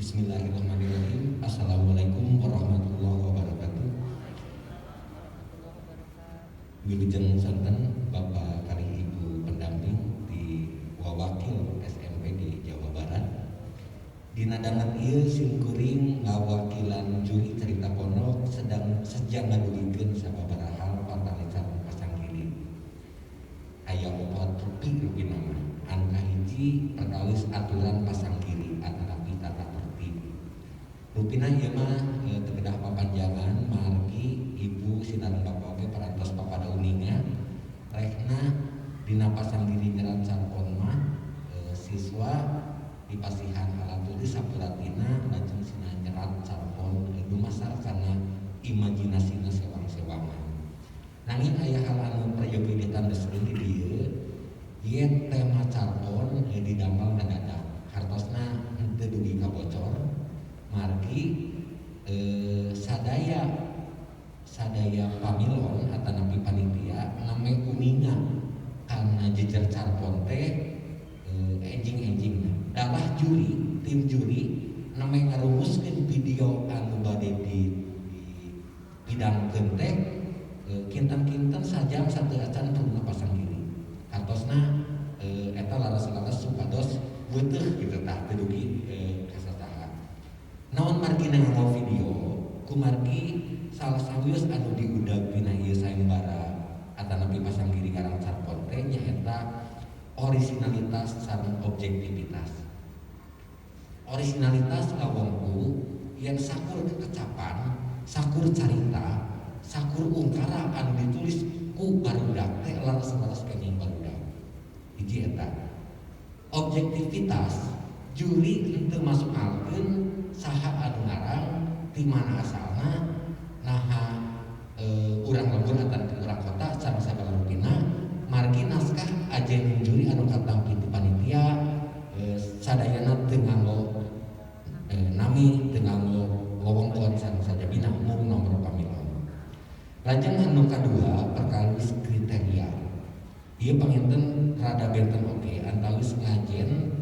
Bismillahirrahmanirrahim. Assalamualaikum warahmatullahi wabarakatuh. Wilujeng sonten, Bapak kalih Ibu pendamping di Wawakil SMP di Jawa Barat. Dina danget ieu simkuring ngawakilan juri cerita pondok sedang sejak ngadugikeun sababaraha hal patali sareng pasanggiri. Aya opat rupi rupina mah. Anu kahiji perkawis aturan pasanggiri atanapi tata tertib. Rupina ieu mah teu kedah papanjangan, margi ibu sinareng bapak oge parantos papada uninga rehna dina pasanggiri nyerat carpon mah siswa dipasihan alat tulis sapuratina, lajeng sina nyerat carpon dumasar kana imajinasina sewang-sewangan. Nanging aya hal anu peryogi ditandeskeun di dieu, yen tema carpon didamel ngadadak, hartosna henteu dugi ka bocor, margi sadaya sadaya pamilon atanapi panitia name uninga kana jejer carpon teh enjing-enjingna. Dalah juri, tim juri name ngarumuskeun video anu bade dipidangkeun teh kinten-kinten sajam sateuacan perluna pasanggiri. Hartosna eta laras-laras supados weuteuh gitu tah, teu dugi ka sasaha. Naon margina nganggo video? Kumargi salah sawios anu diudag dina ieu sayembara atanapi pasanggiri ngarang carpon teh nyaeta originalitas sareng objektivitas. Originalitas ngawengku yen sakur kekecapan, sakur carita, sakur ungkara anu ditulis ku barudak teh laras-laras kenging barudak. Hiji eta. Objektivitas, juri henteu masukalkeun saha anu ngarang, ti mana asalna, naha urang lembur atau urang kota sareng sagala rupina, margi naskah ajen juri anu katampi ti panitia sadayana teu nganggo nami, teu nganggo wewengkon sareng sajabina, mung nomor pamilon. Lajeng anu kadua perkawis kriteria. Ieu panginten rada benten oge antawis ngajen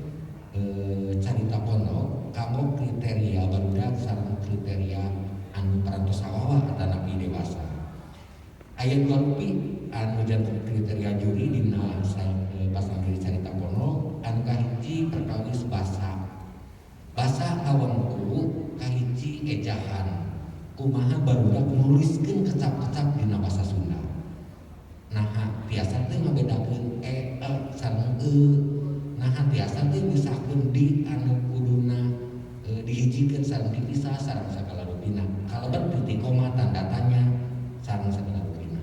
carita pondok kanggo kriteria barudak sareng kriteria anu parantos sawawa atanapi dewasa. Aya dua rupi anu janten kriteria juri dina pasanggiri carita pondok. Anu kahiji perkawis basa. Basa ngawengku kahiji ejahan, kumaha barudak nuliskeun kecap-kecap dina basa Sunda, naha tiasa teu ngabedakeun e, e sareng e, naha tiasa teu misahkeun di anu kuduna dihijikeun sareng dipisah sareng sagala rupina, kalebet titik koma, tanda tanya sareng sagala rupina.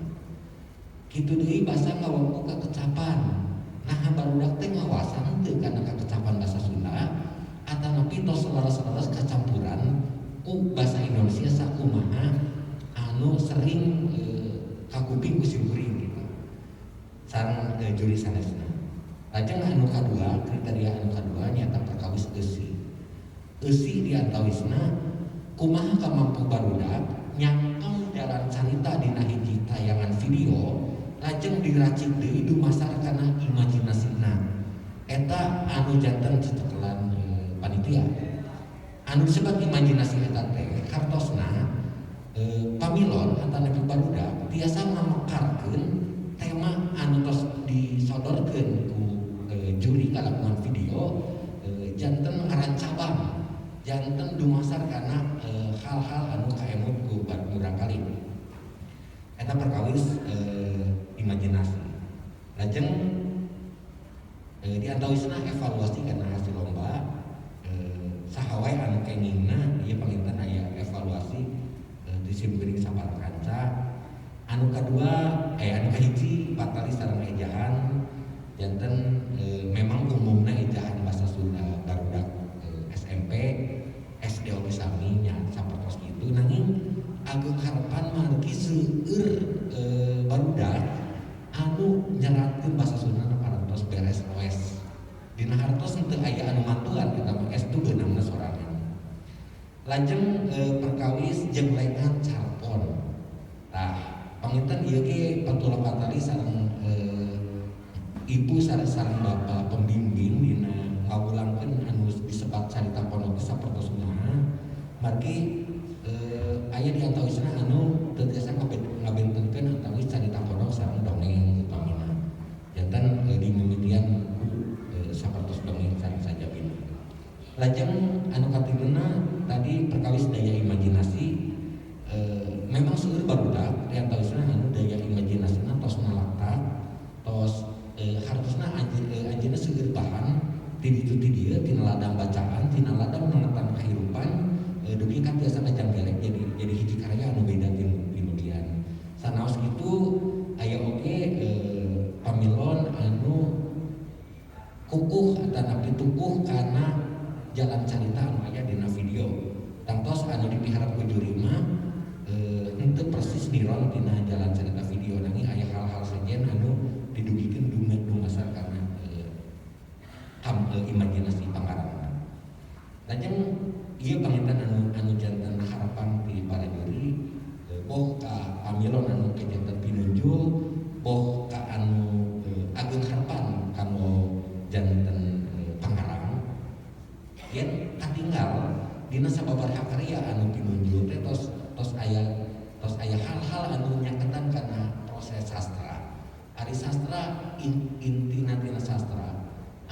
Kitu deui basa ngawengku kekecapan, naha barudak teh ngawasan teu kana kekecapan basa Sunda atanapi tos laras-laras kacampuran ku bahasa Indonesia sakumaha anu sering kakuping ku simkuring gitu sareng juri sanesna. Lajeng anu kadua, kriteria anu kadua nyaeta perkawis eusi. Eusi diantawisna kumaha kamampu barudak nyangkem jalan carita dina hiji tayangan video, lajeng diracik deui dumasar kana imajinasina. Eta anu janten cecekelan panitia. Anu disebut imajinasi eta teh hartosna pamilon atanapi barudak tiasa ngamekarkeun tema anu tos disodorkeun ku juri kalakuan video, janten ngarancabang, janten dumasar kana hal-hal anu kaemut ku murangkalih. Eta perkawis imajinasi. Lajeng diantawisna evaluasi kana hasil lomba. Saha wae anu kengingna ieu panginten aya evaluasi di simkuring sapara kanca. Anu kadua, anu kahiji patali sareng ejahan. Janten memang umumna ejahan bahasa Sunda barudak SMP, SD oge sami nya sapertos kitu, nanging ageng harapan margi seueur barudak anu nyeratkeun bahasa Sunda parantos beres roes, dina hartos henteu aya anu mantuan, eta mah estu beunangna sorangan. Lajeng perkawis jenglengan carpon. Tah, panginten ieu ge patula patali sareng ibu sareng sareng bapak pembimbing dina ngawulangkeun anu disebat carita pondok sapertos kumaha. Lajeng anu katiluna tadi perkawis daya imajinasi, memang seueur barudak di antawisna anu daya imajinasina tos nalakta, tos hartosna anjeunna seueur bahan ti ditu ti dieu, tina ladang bacaan, tina ladang mengetan kehidupan, dugi ka tiasa ngajanggelek jadi hiji karya anu beda ti nu lian. Sanaos kitu, aya oge pamilon anu kukuh atanapi tukuh kana jalan carita anu aya dina video. Tangtos anu dipiharap ku juri mah henteu persis niron tina jalan carita video, nanging aya hal-hal sejen anu didugikeun dumasar kana imajinasi pangarang. Lajeng ieu panginten anu anu janten harapan ti para juri, boh ka pamilon anu kajanten pinunjul, boh ka anu ageng harapan kanggo janten pangarang, yen katinggal dina sababaraha karya anu pinunjul teh tos tos aya hal-hal anu nyaketan kana proses sastra. Ari sastra, intina tina sastra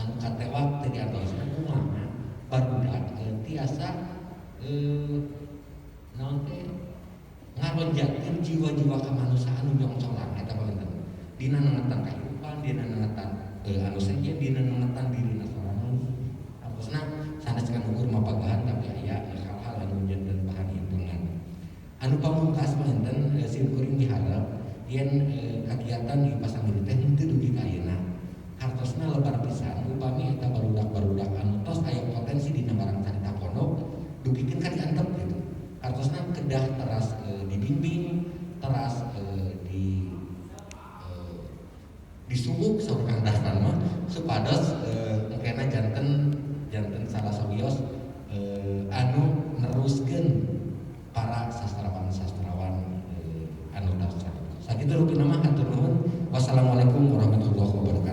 anu katewak teh diantawisna kumaha barudak tiasa naon teh, ngaronjatkeun jiwa-jiwa kamanusiaan anu nyongcolang eta panginten dina nengetan kahirupan, dina nengetan anu sejen, dina nengetan dirina sorangan. Artosna sanes ngan ukur mapagahan, tapi aya hal-hal anu janten bahan hitungan. Anu pamungkas panginten, sim kuring miharep yen kagiatan di Pasanggiri teh henteu dugi ka ayeuna. Hartosna lebar pisan upami eta barudak-barudak anu tos aya potensi dina ngarang carita pondok dugikeun ka diantep gitu. Hartosna kedah teras dibimbing, teras di disubuk saur Kang Dastan mah, supados engkena janten janten salah sawios anu neruskeun para sastrawan-sastrawan anu tos. Sakitu rupina mah, hatur nuhun. Wassalamualaikum warahmatullahi wabarakatuh.